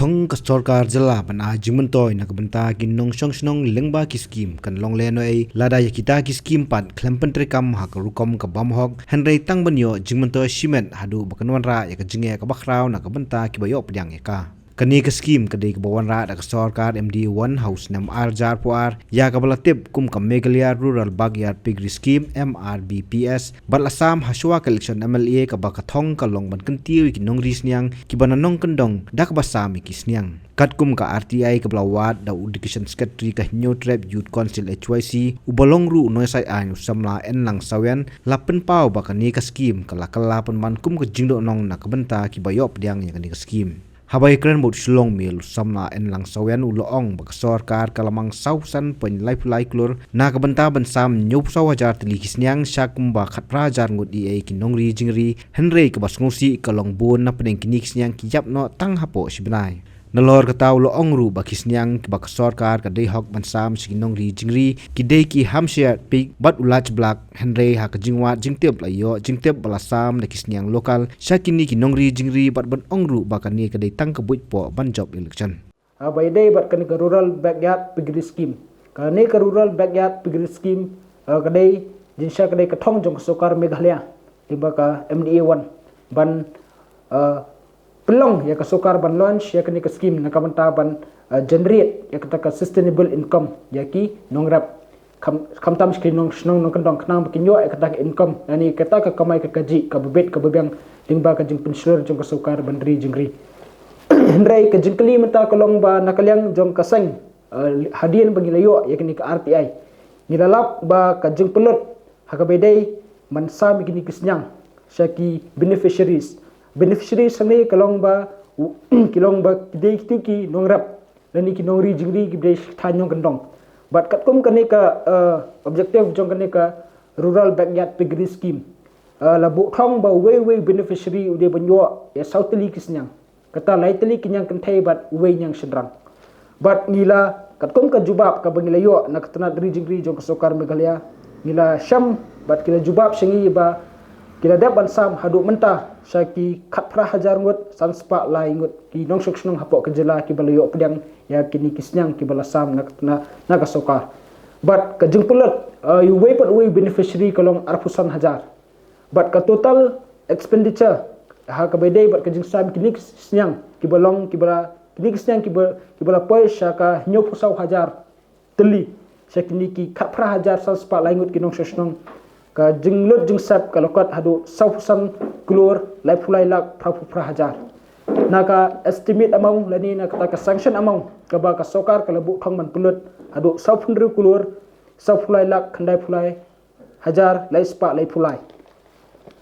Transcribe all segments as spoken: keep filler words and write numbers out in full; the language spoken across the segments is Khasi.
Thong ka sorkar jylla ban ai jingmyntoi na ka bynta ki nongshong shnong lyngba ki skim kan long lehnohei lada ïa kita ki skim pat khlem pyntreikam ha ka rukom ka bym hok, hynrei tang ban ïoh jingmyntoi shimet haduh ba kan wanrah ïa ka jingeh kaba khraw na ka bynta kiba ïoh pdiang ïa ka. Kane ka skim ka dei kaba wanrah da ka sorkar M D A one ha u snem ar hajar arphew ar, ïa kaba la tip kum ka Meghalaya Rural Backyard Piggery Scheme, M R B P S, bad la sam ha shuwa ka election M L A, kaba ka thong ka long ban kyntiew ïa ki nongri sniang kiba na nongkyndong da kaba sam ïa ki sniang. Katkum ka R T I kaba la wad da u Education Secretary ka Hynñiewtrep Youth Council, H Y C, uba long ruh u nongïasaid aiñ u samla Enlang Sawian, la pynpaw ba kane ka skim ka la kylla pynban kum ka jingdohnud na ka bynta kiba ïoh pdiang ïa kane ka skim. Haba ïakren bad u Shillong Mail, u samla Enlang Sawian u la ong ba ka sorkar ka la mang saw san point lai lai klur na ka bynta ban sam hynñiewphew saw hajar tylli ki sniang sha kumba khatphra hajar ngut eiei ki nongri jingri, hynrei kaba sngewsih ka long bun na pdeng kine ki sniang ki ïap noh tang hapoh shi bnai. Nalor kata u la ong ruh ba ki sniang kiba ka sorkar ka dei hok ban sam sha ki nongri jingri ki dei ki Hampshire Pig bad u Large Black, hynrei ha ka jingwad jingtip la ïoh jingtip ba la sam da ki sniang local sha kine ki nongri jingri, bad ban ong ruh ba kane ka dei tang ka buit poh ban jop election. Ah, ba ïadei bad kane ka Rural Backyard Piggery Scheme. Kane ka Rural Backyard Piggery Scheme, ah, ka dei, jingshisha ka dei ka thong jong ka sorkar Meghalaya, lyngba ka M D A one, ban, ah, pynlong ïa ka sorkar ban launch ïa kane ka skim na ka bynta ban, ah, generate ïa kata ka sustainable income ïa ki nongrep. Kham, khamtam sha ki nong, shnong nongkyndong, khnang ba kin ïoh ïa kata ka income, lane kata ka kamai ka kajih kaba bit kaba biang lyngba ka jingpynshlur jong ka sorkar ban ri jingri. Hynrei ka jingkylli mynta ka long ba na ka liang jong ka seng, eh, hadien ba ngi la ïoh ïa kane ka R T I, ngi la lap ba ka jingpynlut ha kaba ïadei ban sam ïa kine ki sniang sha ki beneficiaries. Beneficiaries hangne ka long ba u, ki long ba ki dei kito ki nongrep lane ki nongri jingri kiba dei sha ki thaiñ nongkyndong. Bad katkum kane ka, eh, objective jong kane ka Rural Backyard Piggery Scheme, eh, la buh thong ba uwei uwei u beneficiary u dei ban ïoh ïa saw tylli ki sniang. Kata lai tylli ki niang kynthei bad uwei niang shynrang. Bad ngi la, katkum ka jubab kaba ngi la ïoh na ka tnat ri jingri jong ka sorkar Meghalaya, ngi la shem bad ki la jubab sha ngi ba ki la dep ban sam haduh mynta sha ki khatphra hajar ngut san spah lai ngut ki nongshong shnong hapoh ka jylla kiba la ïoh pdiang ïa kine ki sniang kiba la sam na, na, na ka sorkar. Bad ka jingpynlut, eh, uwei pat uwei u beneficiary ka long arphew san hajar. Bad ka total expenditure ha kaba ïadei bad ka jingsam kine ki sniang kiba long, kiba la, kine ki sniang kiba, kiba la poi sha ka hynñiewphew saw hajar tylli sha kine ki khatphra hajar san spah lai ngut ki nongshong shnong, ka jinglut jingsep ka la kot haduh sawphew san klur laiphew lai lak phraphew phra hajar. Na ka estimate amount lane na kata ka sanction amount kaba ka sorkar ka la buh thong ban pynlut haduh sawphew hynriew klur sawphew lai lak khyndaiphew lai hajar lai spah laiphew lai.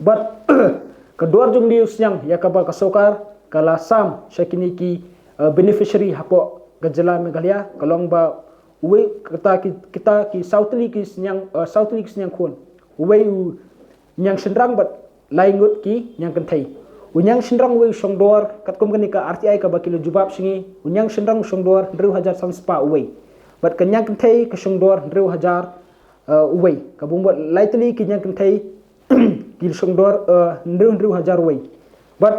Bad ka dor jong une u sniang ïa kaba ka sorkar ka la sam sha kine ki, eh, beneficiary hapoh ka jylla Meghalaya ka long ba uwei, kata ki, kita ki saw tylli ki sniang, eh, saw tylli ki sniang khun. Uwei u niang shynrang bad lai ngut ki niang kynthei. U niang shynrang uwei u shong dor, katkum kane ka R T I kaba ki la jubab sha ngi, u niang shynrang u shong dor hynriew hajar san spah uwei. Bad ka niang kynthei ka shong dor hynriew hajar, eh, uwei. Kaba mut lai tylli ki niang kynthei ki shong dor, eh, hynriew, hynriew hajar uwei. Bad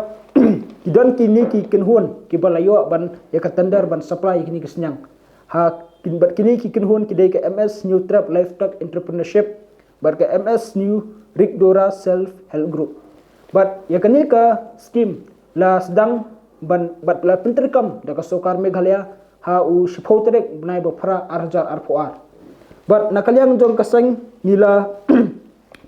ki don kine ki kynhun kiba la ïoh ban ïa ka tender ban supply ïa kine ki sniang. Ha, kin, bad kine ki kynhun ki dei ka M S New Trep Livestock Entrepreneurship bad ka M S New Rigdora Self Help Group. Bad ïa kane ka scheme la sdang ban, bad la pyntreikam da ka sorkar Meghalaya ha u shiphew tarik bnai ba phra ar hajar arphew ar. Bad na ka liang jong ka seng ngi la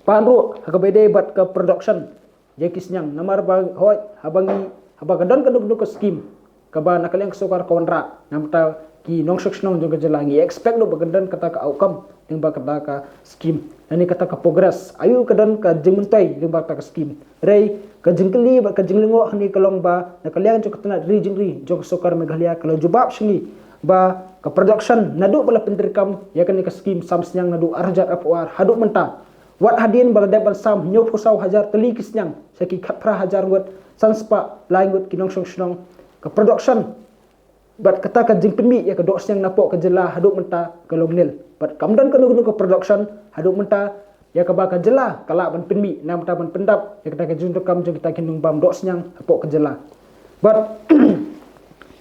pan ruh ha kaba ïadei bad ka production ïa ki sniang, namar ba hoi, haba ngi, haba ka don kano kano ka scheme kaba na ka liang ka sorkar ka wanrah na ka bynta ki nongshong shnong jong ka jylla, ngi expect ruh ba kan don kata ka outcome lyngba kata ka scheme, lane kata ka progress. Aïu ka don ka jingmyntoi lyngba kata ka scheme. Hynrei ka jingkylli bad ka jinglyngngoh hangne ka long ba na ka liang jong ka tnat ri jingri jong ka sorkar Meghalaya ka la jubab sha ngi ba ka production naduh ba la pyntreikam ïa kane ka scheme sam sniang naduh ar hajar arphew ar haduh mynta, wat hadien ba la dep ban sam hynñiewphew saw hajar tylli ki sniang sha ki khatphra hajar ngut san spah lai ngut ki nongshong shnong, ka production bad kata ka jingpynmih ïa ka doh sniang napoh ka jylla haduh mynta ka long nil. Bad kam don kano kano ka production haduh mynta ïa kaba ka jylla ka lah ban pynmih na ka bynta ban pyndap ïa kata ka jingdonkam jong kita ki nongbam doh sniang hapoh ka jylla. Bad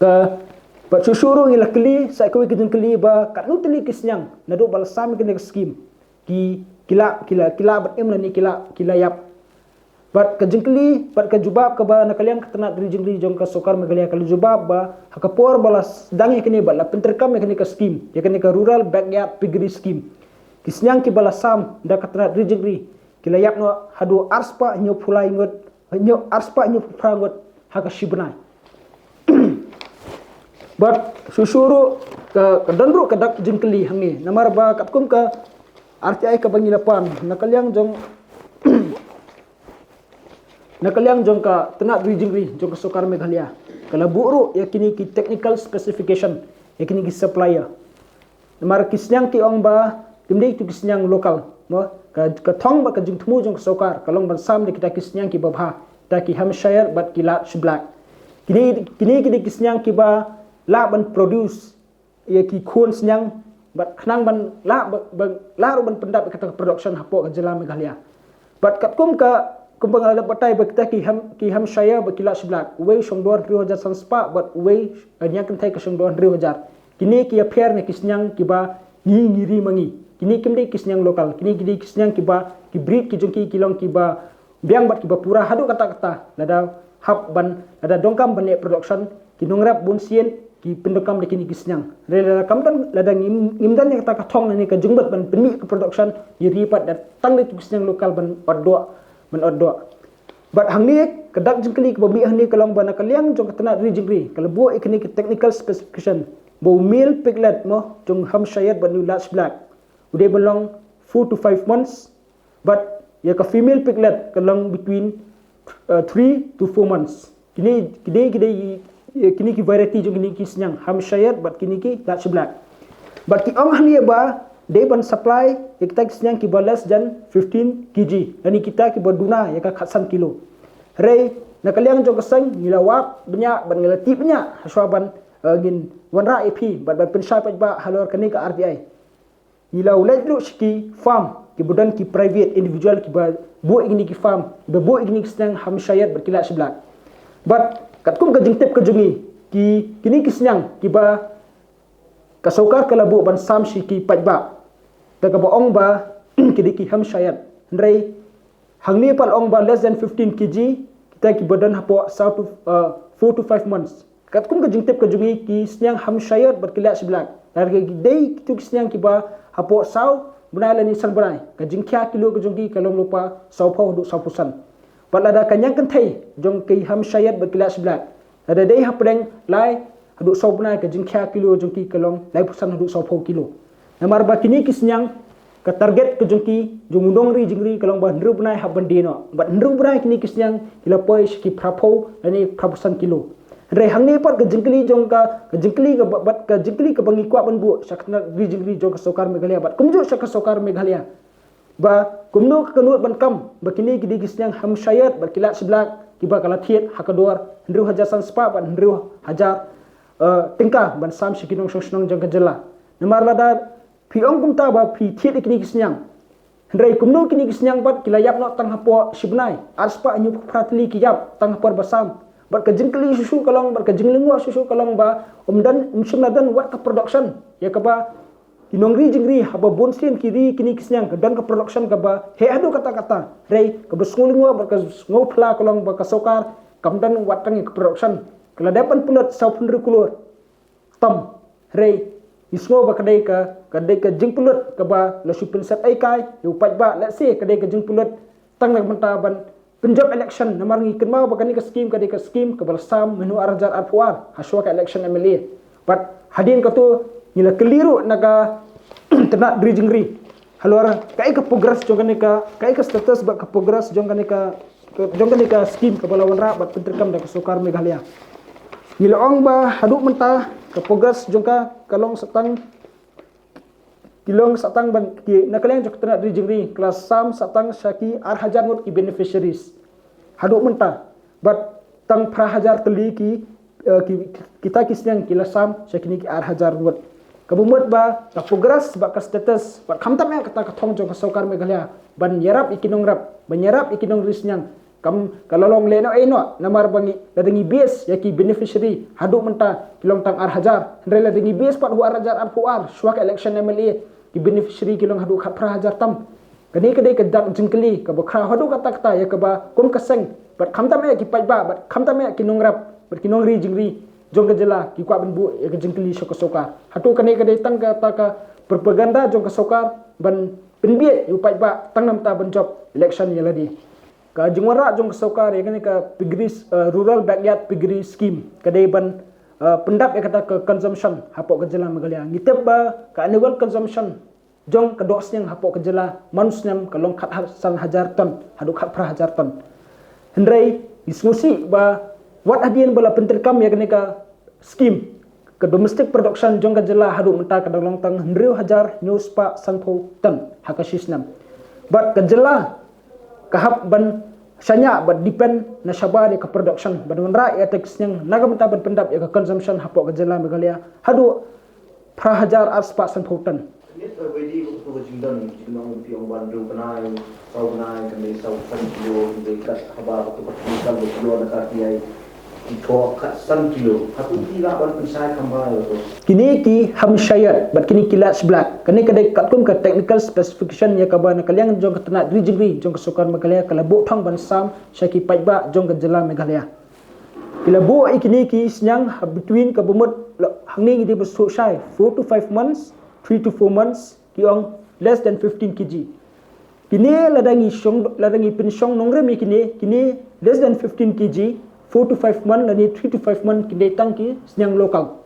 Ka, bad shuh shuh ruh ngi la kylli sa kawei ka jingkylli ba katno tylli ki sniang naduh ba la sam ïa kane ka skim ki, ki la, ki la, ki la bad im lane ki la, ki la ïap. Bad ka jingkylli, bad ka jubab kaba na ka liang ka tnat ri jingri jong ka sorkar Meghalaya ka la jubab ba ha ka por ba la sdang ïa kane bad la pyntreikam ïa kane ka skim, ïa kane ka Rural Backyard Piggery Scheme, ki sniang kiba la sam da ka tnat ri jingri ki la ïap noh haduh arspah hynñiewphew lai ngut, hynñiew, arspah hynñiewphew phra ngut ha ka shi bnai. Bad shuh shuh ruh ka, ka don ruh ka dak jingkylli hangne namar ba katkum ka R T I kaba ngi la pan na ka liang jong na ka liang jong ka tnat ri jingri jong ka sorkar Meghalaya ka la buh ruh ïa kine ki technical specification ïa kine ki supplier. Namar ki sniang ki ong ba kim dei tu ki sniang local, mo, ka, ka thong bad ka jingthmu jong ka sorkar ka long ban sam da kita ki sniang kiba bha, kita ki Hampshire bad ki Large Black. Kine, kine, kine ki sniang kiba lah ban produce ïa ki khun sniang bad khnang ban lah ba, ba lah ruh ban pyndap ïa kata ka production hapoh ka jylla Meghalaya. Bad katkum ka, kumba nga la dep batai ba kita ki Ham, ki Hampshire bad ki Large Black, uwei u shong dor hynriew hajar san spah bad uwei, eh, ñiang kynthei ka shong dor hynriew hajar. Kine ki ïapher na ki sniang kiba ngi, ngi ri ma ngi. Kine kim dei ki sniang local, kine ki dei ki sniang kiba ki breed ki jong ki ki long kiba biang bad kiba pura haduh katta katta, lada hap ban, lada donkam ban leh production, ki nongrep bun sien ki pyndonkam da kine ki sniang. Hynrei lada kam don, lada ngim, ngim don ïa kata ka thong ne ka jingmut ban pynmih ka production, ngi ri pat da tang da ki sniang local ban ot doh, ban ot doh. Bad hangne ka dak jingkylli kaba mih hangne ka long ba na ka liang jong ka tnat ri jingri ka la buh ïa kine ki technical specification ba u male piglet, mo, jong Hampshire bad u Large Black u dei ban long four to five months, bad ïa ka female piglet ka long between, uh, three to four months. Kine, kine, kine, kine ki variety jong kine ki sniang Hampshire bad kine ki Large Black. Bad ki ong hangne ba dei ban supply ïa kita ki sniang kiba less than fifteen kilogram, lane kita kiba duna ïa ka khatsan kilo. Hynrei na ka liang jong ka seng ngi la wad bniah bad ngi la tip bniah hashwa ban, eh, ngin wanrah ïa phi bad ban pynshai paidbah halor kane ka R T I. Ngi la leit ruh sha ki farm kiba don ki private individual kiba buh ïa kine ki farm, kiba buh ïa kine ki sniang Hampshire bad ki Large Black. Bad katkum ka jingtip ka jong ngi, ki, kine ki sniang kiba ka sorkar ka la buh ban sam sha ki paidbah da kaba ong ba ki dei ki Hampshire. Hynrei hangne pat la ong ba less than fifteen kilogram, kita kiba don hapoh saw to, uh, four to five months. Katkum ka jingtip ka jong ngi, ki sniang Hampshire bad ki Large Black, lada ki dei kitu ki sniang kiba hapoh saw bnai lane san bnai, ka jingkhia kilo ka jong ki ka long lypa sawphew haduh sawphew san. Bad lada ka ñiang kynthei jong ki Hampshire bad ki Large Black, lada dei hapdeng lai haduh saw bnai, ka jingkhia kilo jong ki ka long laiphew san haduh sawphew kilo. Namar ba kine ki sniang, ka target ka jong ki, jong u nongri jingri, ka long ba hynriew bnai hap ban die noh. Bad hynriew bnai kine ki sniang ki la poi sha ki phraphew lane phraphew san kilo. Hynrei hangne pat ka jingkylli jong ka, ka jingkylli ka ba, bad ka jingkylli kaba ngi kwah ban buh sha ka tnat ri jingri jong ka sorkar Meghalaya bad kumjuh sha ka sorkar Meghalaya, ba kumno ka kynnoh ban kam ba kine ki dei ki sniang Hampshire bad ki Large Black kiba ka la thied ha ka dor hynriew hajar san spah bad hynriew hajar, eh, tyngka ban sam sha ki nongshong shnong jong ka jylla. Namar lada phi ong kumta ba phi thied ïa kine ki sniang, hynrei kumno kine ki sniang pat ki la ïap noh tang hapoh shi bnai, arspah hynñiewphew phra tylli ki ïap tang ha por ba sam. Bad ka jingkylli shuh shuh ka long, bad ka jinglyngngoh shuh shuh ka long ba ym don, ym shym la don wat ka production ïa kaba ki nongri jingri haba bun sien ki ri kine ki sniang ka don ka production kaba heh haduh katta katta. Hynrei kaba sngewlyngngoh bad ka sngewphylla ka long ba ka sorkar kam don wat tang ïa ka production. Ka la dep ban pynlut sawphew hynriew klur tam. Hynrei ngi sngew ba ka dei ka, ka dei ka jingpynlut kaba la shu pynsep ei kai ïa u paidbah, lehse ka dei ka jingpynlut tang na ka bynta ban pynjop election, namar ngi kynmaw ba kane ka skim ka dei ka skim kaba la sam mynno ar hajar arphew ar hashwa ka election M L A. Bad hadien kata ngi la kylli ruh na ka tnat ri jingri halor kaei ka progress jong kane ka, kaei ka status bad ka progress jong kane ka, jong kane ka skim kaba la wanrah bad pyntreikam da ka sorkar Meghalaya. Ngi la ong ba haduh mynta ka progress jong ka ka long satang, ki long satang ban, ki, na ka liang jong ka tnat ri jingri ka la sam satang sha ki ar hajar ngut ki beneficiaries haduh mynta. Bad tang phra hajar tylli ki, eh, ki, kita ki sniang ki la sam sha kine ki ar hajar ngut. Kaba mut ba ka progress bad ka status bad khamtam ïa kata ka thong jong ka sorkar Meghalaya ban ïarap ïa ki nongrep, ban ïarap ïa ki nongri sniang, Kam ka la long lehnoh eh noh, namar ba ngi, lada ngi base ïa ki beneficiary haduh mynta ki long tang ar hajar. Hynrei lada ngi base pat haduh ar hajar arphew ar, shuwa ka election M L A, ki beneficiary ki long haduh khatphra hajar tam. Kane ka dei ka dak jingkylli kaba khraw haduh katta katta ïa kaba kum ka seng, bad khamtam eh ki paidbah, bad khamtam eh ki nongrep, bad ki nongri jingri jong ka jylla ki kwah ban buh ïa ka jingkylli sha ka sorkar. Hato kane ka dei tang kata ka propaganda jong ka sorkar ban pynbiej ïa u paidbah tang namar ban jop election ïa lade? Ka jingwanrah jong ka sorkar ïa kane ka piggery, eh, rural backyard piggery scheme ka dei ban, eh, pyndap ïa kata ka consumption hapoh ka jylla Meghalaya. Ngi tip ba ka annual consumption jong ka dohsniang hapoh ka jylla man u snem ka long khatsan hajar ton haduh khatphra hajar ton. Hynrei ngi sngewsih ba wat hadien ba la pyntreikam ïa kane ka scheme, ka domestic production jong ka jylla haduh mynta ka dang long tang hynriew hajar hynñiew spah sanphew ton ha ka shi snem. Bad ka jylla ka hap ban shaniah bad depend na shabar ïa ka production ban wanrah ïa kata ka sniang na ka bynta ban pyndap ïa ka consumption hapoh ka jylla Meghalaya haduh phra hajar ar spah sanphew ton. Kine ki hemp shayad bad kine ki lad shiblak, kane ka dei katkum ka technical specification ïa kaba na ka liang jong ka tnat ri jingri jong ka sorkar Meghalaya ka la buh thong ban sam sha ki paidbah jong ka jylla Meghalaya. Ki la buh ïa kine ki sniang ha between kaba mut la, hangne ngi dei ba suk shai four to five months, three to four months, ki ong less than fifteen K G. Kine lada ngi shong, lada ngi pynshong nongrim ïa kine, kine less than fifteen K G, four to five month lane three to five month, ki dei tang ki sniang local.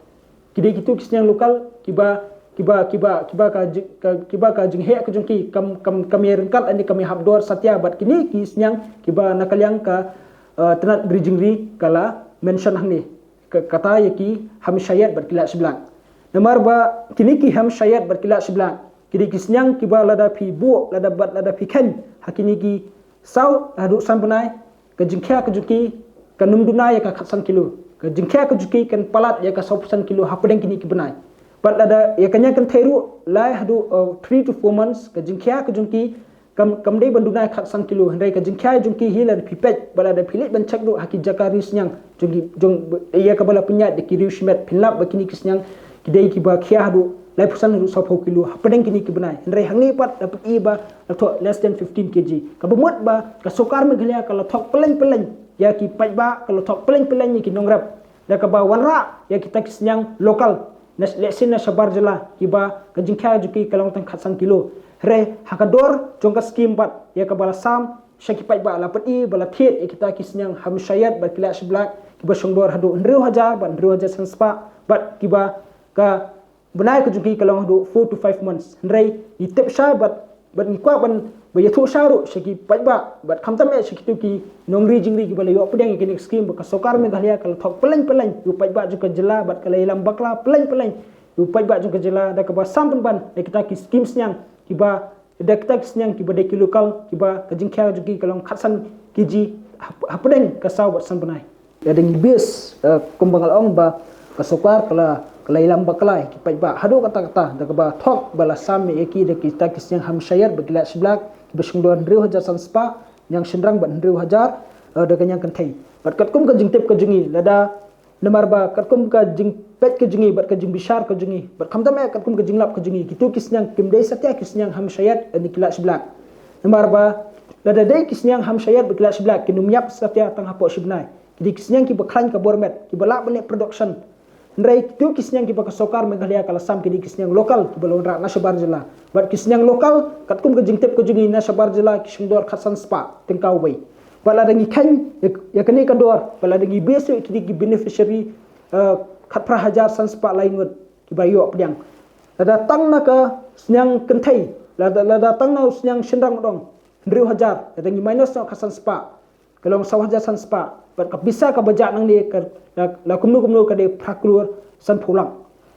Ki dei kito ki sniang local kiba, kiba, kiba, kiba ka ji-, ka, kiba ka jingheh ka jong ki kam, kam, kam ïa ryngkat lane kam ïa hap dor satia bad kine ki sniang kiba na ka liang ka, eh, tnat ri jingri ka la mention hangne. Ka, kata ïa ki hemp shayad bad ki lad shiblak. Namar ba kine ki hemp shayad bad ki lad shiblak ki dei ki sniang kiba lada phi buh, lada bad lada phi kheiñ ha kine ki saw haduh san bnai, ka jingkhia ka jong ki kan ym duna ïa ka khatsan kilo. Ka jingkhia ka jong ki kan palat ïa ka sawphew san kilo hapdeng kine ki bnai. Bad lada ïa ka ñiangkynthei ruh lai haduh, uh, three to four months, ka jingkhia ka jong ki kam, kam dei ban duna ïa ka khatsan kilo. Hynrei ka jingkhia jong ki hi lada phi peit bad lada phi leit ban check ruh ha ki jaka ri sniang jong ki, jong ïa kaba la pynïaid da ki riew shimet, phin lap ba kine ki sniang ki dei kiba khia haduh laiphew san haduh sawphew kilo hapdeng kine ki bnai. Hynrei hangne pat la pyni ba la thoh less than fifteen K G. Kaba mut ba ka sorkar Meghalaya ka la thok pylleng pylleng ïa ki paidbah, ka la thok pylleng pylleng ïa ki nongrep da kaba wanrah ïa kita ki sniang local, na, lehse na shabar jylla, kiba ka jingkhia jong ki ka long tang khatsan kilo. Hynrei ha ka dor jong ka scheme pat ïa kaba la sam sha ki paidbah la pyni ba la thied ïa kita ki sniang hemp shayad bad ki lad shiblak kiba shong dor haduh hynriew hajar bad hynriew hajar san spah bad kiba ka bnai ka jong ki ka long haduh four to five months. Hynrei ngi tip shai bad, bad ngi kwah ban ba ïathuh shai ruh sha ki paidbah bad khamtam eh sha kito ki nongri jingri kiba la ïoh pdiang ïa kane ka scheme ba ka sorkar Meghalaya ka la thok pylleng pylleng ïa u paidbah jong ka jylla bad ka la ïalam bakla pylleng pylleng ïa u paidbah jong ka jylla da kaba sam pynban da kita ki scheme sniang kiba, da kita ki sniang kiba dei ki local kiba ka jingkhia jong ki ka long khatsan K G hap-, hapdeng ka saw bad san bnai. Lada ngi base, eh, kumba nga la ong ba ka sorkar ka la, ka la ïalam bakla ïa ki paidbah haduh katta katta da kaba thok ba la sam ïa ki da kita ki sniang hemp shayad bad ki lad shiblak kiba shong dor hynriew hajar san spah, ñiang shynrang bad hynriew hajar, eh, da ka ñiangkynthei. Bad katkum ka jingtip ka jong ngi, lada namar ba katkum ka jingpeit ka jong ngi bad ka jingbishar ka jong ngi bad khamtam eh katkum ka jinglap ka jong ngi, kito ki sniang kim dei satia ki sniang hemp shayad ne ki lad shiblak. Namar ba lada dei ki sniang hemp shayad bad ki lad shiblak kin ym ïap satia tang hapoh shi bnai. Ki dei ki sniang kiba khlaiñ ka bor met, kiba lah ban leh production. Hynrei kito ki sniang kiba ka sorkar Meghalaya ka la sam ki dei ki sniang local kiba la wanrah na shabar jylla. Bad ki sniang local katkum ka jingtip ka jong ngi na shabar jylla ki shong dor khatsan spah tyngka uwei. Bad lada ngi kheiñ ïa, ïa kane ka dor, bad lada ngi base ïa ki dei ki beneficiary, eh, khatphra hajar san spah lai ngut kiba ïoh pdiang. Lada tang na ka sniang kynthei, lada, lada tang na u sniang shynrang u dong hynriew hajar, lada ngi minus na khatsan spah, ka long saw hajar san spah. Bad ka pisa kaba jah nangne ka la, la kumno kumno ka dei phra klur sanphew lak.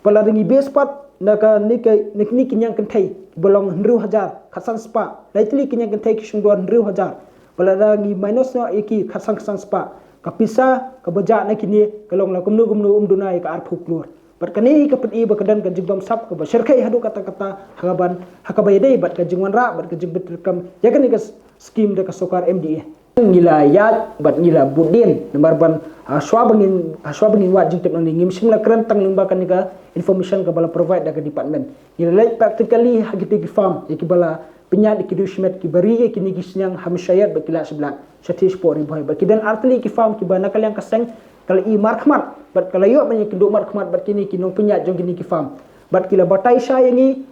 Bad lada ngi base pat na kane ka, na kine ki ñiangkynthei kiba long hynriew hajar khatsan spah, lai tylli ki ñiangkynthei ki shong dor hynriew hajar. Bad lada ngi minus noh ïa ki khatsan khatsan spah, ka pisa kaba jah na kine ka long la kumno kumno ym duna ïa ka arphew klur. Bad kane ka pyni ba ka don ka jingbamsap kaba shyrkhei haduh katta katta ha kaban, ha kaba ïadei bad ka jingwanrah bad ka jingpyntreikam ïa kane ka s-, scheme da ka sorkar M D A. ngi la ïaid bad ngi la bud dien namar ban, ha, shuwa ba ngin, ha, shuwa ba ngin wad jingtip nangne ngim shym la kren tang lyngba kane ka information kaba la provide da ka department. Ngi la leit practically ha kito ki farm ïa kiba la pynïaid ïa ki dewshimet kiba ri ïa kine ki sniang ha Mawshynrut bad ki Ladshblak shatei shapoh Ri Bhoi bad ki don artylli ki farm kiba na ka liang ka seng ka la i markhmat bad ka la ïoh ban ïakynduh markhmat bad kine ki nongpynïaid jong kine ki farm bad ki la batai shai ïa ngi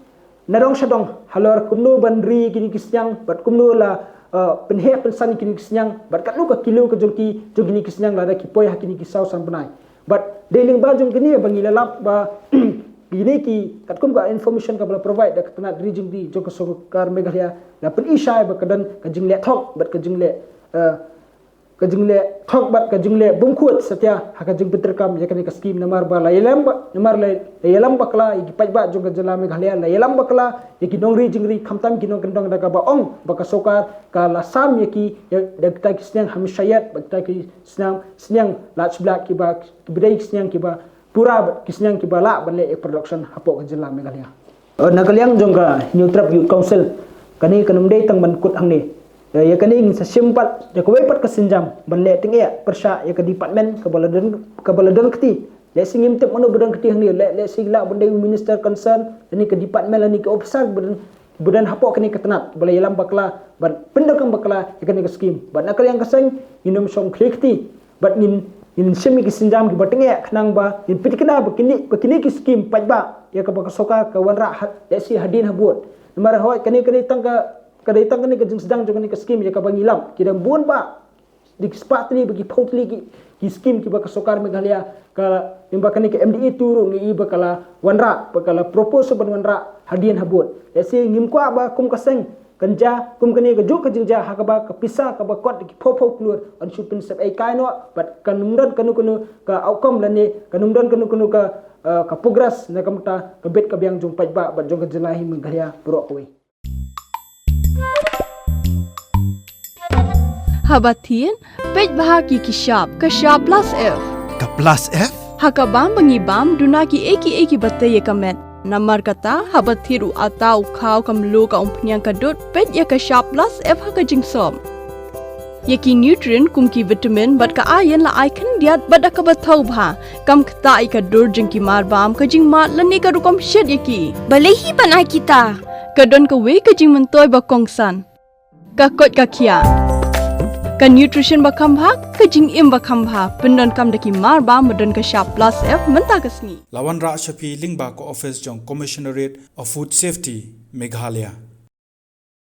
na dong sha dong halor kumno ban ri kine ki sniang bad kumno la, eh, pynheh pynsan kine ki sniang bad katno ka kilo ka jong ki, jong kine ki sniang lada ki poi ha kine ki saw san bnai. Bad dei lyngba jong kine ba ngi la lap ba kine ki katkum ka information kaba la provide da ka tnat ri jingri jong ka sorkar Meghalaya la pyni shai ba ka don ka jingleh thok bad ka jingleh, eh, ka jingleh thok bad ka jingleh bymkhuid satia ha ka jingpyntrei kam ïa kane ka skim namar ba la ïalam ba, namar la, la ïalam bakla ïa ki paidbah jong ka jylla Meghalaya, la ïalam bakla ïa ki nongri jingri khamtam ki nongkyndong da kaba ong ba ka sorkar ka la sam ïa ki ïa da kita ki sniang ha Mawshynrut bad kita ki sniang, sniang Ladshblak kiba, kiba dei ki sniang kiba pura bad ki sniang kiba lah ban leh ïa production hapoh ka jylla Meghalaya. Eh, na ka liang jong ka Hynñiewtrep Youth Council, kane kam dei tang ban kut hangne. Eh, ïa kane ngin sa shim pat da kawei pat ka sienjam ban leh tyngeh pyrshah ïa ka department kaba la don, kaba la don kti. Lehse ngim tip mano ba don kti hangne, leh, lehse lah ban dei u minister concern lane ka department lane ka officer ba don, ba don hapoh kane ka tnat ba la ïalam bakla ban pyndonkam bakla ïa kane ka skim. Bad na ka liang ka seng ngin ym shong khlieh kti. Bad ngin, ngin shim ïa ki sienjam kiba tyngeh khnang ba ngin pynthikna ba kine, ba kine ki skim paidbah ïa kaba ka sorkar ka wanrah ha, lehse hadien habud. Namar hooid kane, kane tang ka, ka dei tang kane ka jingsdang jong kane ka skim ïa kaba ngi lap. Ki dang bun bah, dei ki spah tylli bad ki phew tylli ki, ki skim kiba ka sorkar Meghalaya ka, lyngba kane ka M D A two ruh ngi i ba ka la wanrah, ba ka la propose ban wanrah hadien habud. Lehse ngim kwah ba kum ka seng kan jia kum kane kajuh ka jingjia ha kaba ka pisa kaba kot da ki phew phew klur yn shu pynsep ei kai noh bad kan ym don kano kano ka outcome lane kan ym don kano kano ka, eh, ka progress na ka bynta ka bit ka biang jong paidbah bad jong ka jylla hi Meghalaya baroh kawei. Haba thied, peit bha ki, ki shap, ka shap plus F. Ka plus F? Ha ka bam ba ngi bam, duna kiei kiei kiba tei ïa ka met. Namar kata, haba thied u atta, u khaw, ka mluh, ka umphniang, ka dud, peit ïa ka shap plus F ha ka jingsop. Ïa ki nutrient kum ki vitamin bad ka iron la ai khyndiat bad da kaba thaw bha. Kam ktah ïa ka dur jong ki mar bam, ka jingmad lane ka rukom shet ïa ki. Balei hi ban ai kita? Ka don kawei ka jingmyntoi ba kongsan. Ka koit ka khiah. Ka nutrition ba kham bha, ka jingim ba kham bha. Pyndonkam da ki mar bam ba don ka shap plus F mynta ka sngi. La wanrah sha phi lyngba ka office jong Commissionerate of Food Safety, Meghalaya.